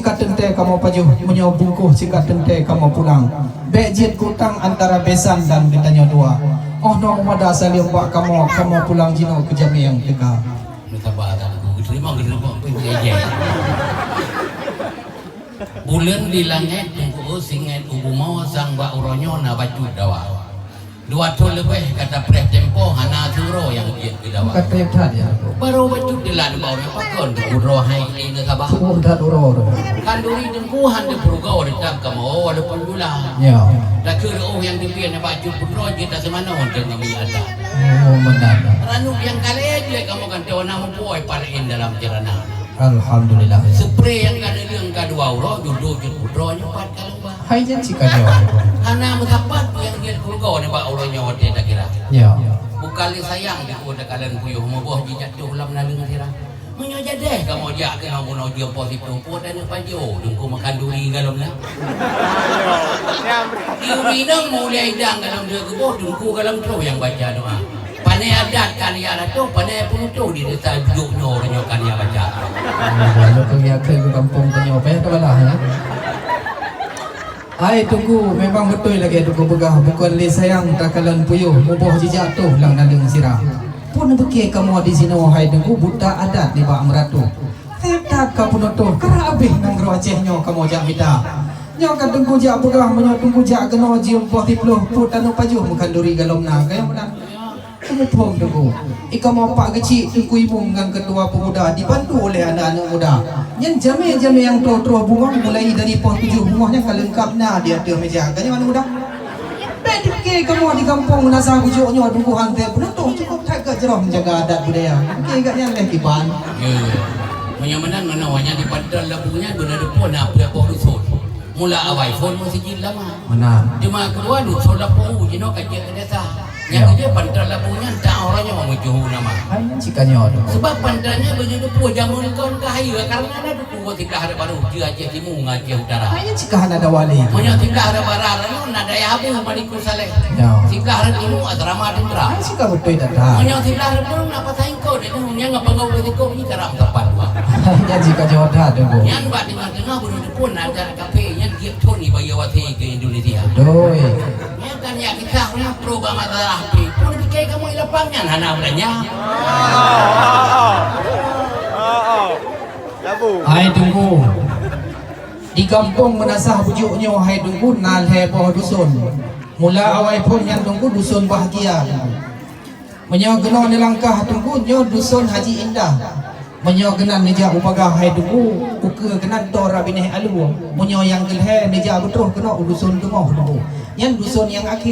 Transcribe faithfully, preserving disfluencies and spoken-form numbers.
Ka teuntée kamoe pajoh, meunyoe bungkôh cit ka teuntée kamoe pulang. Bék jeuet keu utang antara besan dan geutanyoe dua. Oh noe mada saleuem bak kamoe, kamoe pulang jinoe keu jamé nyang teuga. Meusabar, Teungku. Geuteurimong, geuteurimong, pih jai-jai. Buleuen di langét, Teungku, singét u bumoe, sang bak uroe nyoe na bacut dawa. Dua thon leubeh ka tapreh tempo hana siuroe nyang jeuet keu dawa. Ka treb that, ya. Barô bacut dilat bak uroe nyoe, pakon Teungku droe hai lé neusabar. Tuwöh that uroe tu. Khanduri Teungku han teupeurugoe, teutap kamoe walaupun gula. Ya. Takheun oh nyang teubiet nibak cut putroe jeuet taseumanoe deungon minyeuk ata. Oh, meunan. Ranub nyang kalé jeuet kamoe gantoe na meupuôi pareuen dalam ceurana. Alhamdulillah. Seupre nyang ka neuleueng ka dua uroe, judo cut putroe nyoe pat ka lôn ba. Hai nyan cit ka nyoe. Hana meusapat nyang jeuet peurugoe nibak uroe nyoe watée takira. Ya. Bukan lé sayang Teungku takalon puyôh, muboh jijak toh lam naleueng sira. Meunyoe jadeh kamoe jak keunoe bunoe jeuem poh siplôh, peuet aneuk pajoh, Teungku meukan duri galom na. Di umi inong meuulée idang galom deuek geuboh, Teungku galom troh nyang baca doa. Pane adat kan ya ratoh, pane peunutôh di desa jok nyoe, nyoe kan ya baca. Lalu keu ya keu gampông tanyoe, payah tabalah, ya. Hai Teungku, memang beutôi lagée Teungku peugah, bukon lé sayang takalon puyôh, muboh jijak toh lam naleueng sira. Pun beuke kamoe di sinoe hai Teungku, buta adat nibak meuratoh. Seb that ka peunotoh, kara abéh nanggroe Aceh nyoe kamoe jak mita. Nyoe ka Teungku jak peugah, meunyoe Teungku jak keunoe jeuem poh siplôh, peuet aneuk pajoh meukan duri galom na, kayang meunan. Teumuphom Teungku, i kamoe pak geuchik Teungku Imum ngon keutua peumuda dibantu oleh aneuk-aneuk muda. Nyan jamé-jamé nyang troh-troh bungong mulai dari poh tujoh bungong nyan ka leungkap na di ateueh meja. Ka nyoe aneuk muda? Bék dipike kamoe di gampông meunasah bujôk nyoe Teungku han teupeunutôh, cukôp that gak jroh menjaga adat budaya. Dipike gak nyan lé kiban. Ya. Meunyoe meunan meunoe nyan di panton labu nyan beuna deungon na peuet boh dusun. Mula awai phon meuseujid lama. Meunan. Teuma keudua dusun labu jinoe ka jeuet keu desa. Nyang keujeuet panton labu nyan ta uroe nyoe meucue nama. Hai nyan cit ka nyoe tu. Sebab panton nyan beuneuteupue jameun kon ka hayeue karena na duku siblah rot barô di Aceh Timu ngon Aceh Utara. Hai nyan cit ka hana dawa lé. Meunyoe siblah rot barat nyoe na dayah Abu Malikussaleh. Ya. Siblah rot timu asrama tentara. Hai cit ka beutôi that. Meunyoe siblah rot barat na pasai Kok di dunia ngon panggau beusiko ni cara meusapat dua. Nyan jih ka jaweueb that, Teungku. Nyan bak teungoh-teungoh beuneuteupue na adat kaphé nyan tiep thon ibayeue watèe keu Indonesia. Beutôi. Nyan kan yak kisah nyan pro bak masalah H P. Pun pike kamoe i lapang nyan hana beulanja. Hai Teungku. Di gampông Meunasah Bujôk nyoe hai Teungku na lhèe boh dusun. Mula awai phon nyan Teungku dusun Bahgia. Meunyoe keunoe neulangkah Teungku, nyoe dusun Haji Indah. Meunyoe keunan neujak u Bagah hai Teungku, ukeue keunan Toe Rabinéh Alue. Meunyoe nyang keulhèe neujak beutroh keunoe u dusun Teungoh Teungku. Nyan dusun nyang akhé.